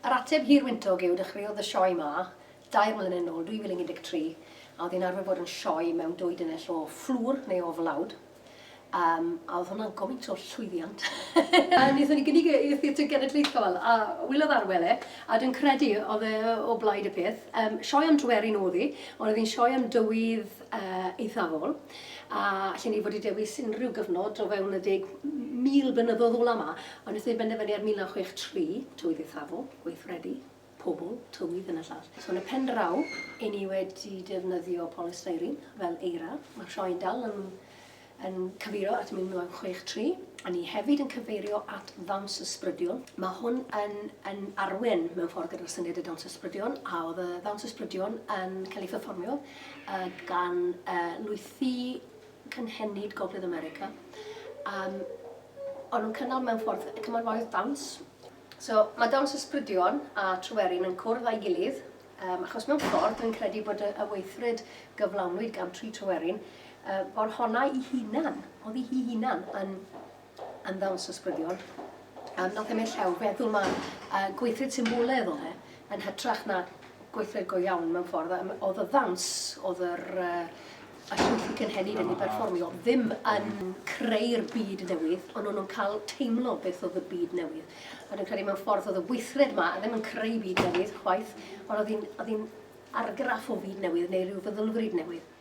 Yr ateb hir wyntog yw dechreuodd y sioe 'ma dair mlynedd yn ôl, 2013, a oedd hi'n arfer bod yn sioe mewn dwy dunnell o fflwr neu o flawd. Um, a oedd hwnna'n gymaint o llwyddiant. a wnaethon ni gynnig e i'r Theatr Genedlaethol, a wylodd Arwel e, a dwi'n credu oedd e o blaid y peth. Um, sioe am Dryweryn oedd hi, ond oedd hi'n sioe am dywydd uh, eithafol, a allen ni fod i dewis unrhyw gyfnod o fewn y 10,000 blynyddoedd ola yma, ond wnaethon ni benderfynu ar 1963, tywydd eithafol, gweithredu, pobl, tywydd yn y llall. So yn y pen draw, i ni wedi defnyddio polystyrene fel eira. Mae'r sioe'n dal yn, yn cyfeirio at 1963, a ni hefyd yn cyfeirio at ddawns ysbrydion. Mae hwn yn, yn arwen mewn ffordd gyda'r syniad y dawns ysbrydion, a oedd y ddawns ysbrydion yn cael ei pherfformio uh, gan uh, lwythi cynhenid Gogledd America. Um, o'n nhw'n cynnal mewn ffordd cymanfaoedd dawns. So, mae Dawns Ysbrydion a Tryweryn yn cwrdd â'i gilydd, um, achos mewn ffordd dwi'n credu bod y, y weithred gyflawnwyd gan Tri Tryweryn, uh, bod honna i hunan, oedd i hi hunan yn, yn ddawns ysbrydion. Um, nath Emyr Llew feddwl ma uh, gweithred symboledd oedd e, yn hytrach na gweithred go iawn mewn ffordd. Um, oedd y ddawns, oedd yr, uh, y llwythi cynhenid yn ei berfformio ddim yn creu'r byd newydd, ond o'n nhw'n cael teimlo beth oedd y byd newydd. A dwi'n credu mewn ffordd oedd y weithred 'ma ddim yn creu byd newydd chwaith, ond oedd hi'n oedd hi'n argraff o fyd newydd neu rhyw feddylfryd newydd.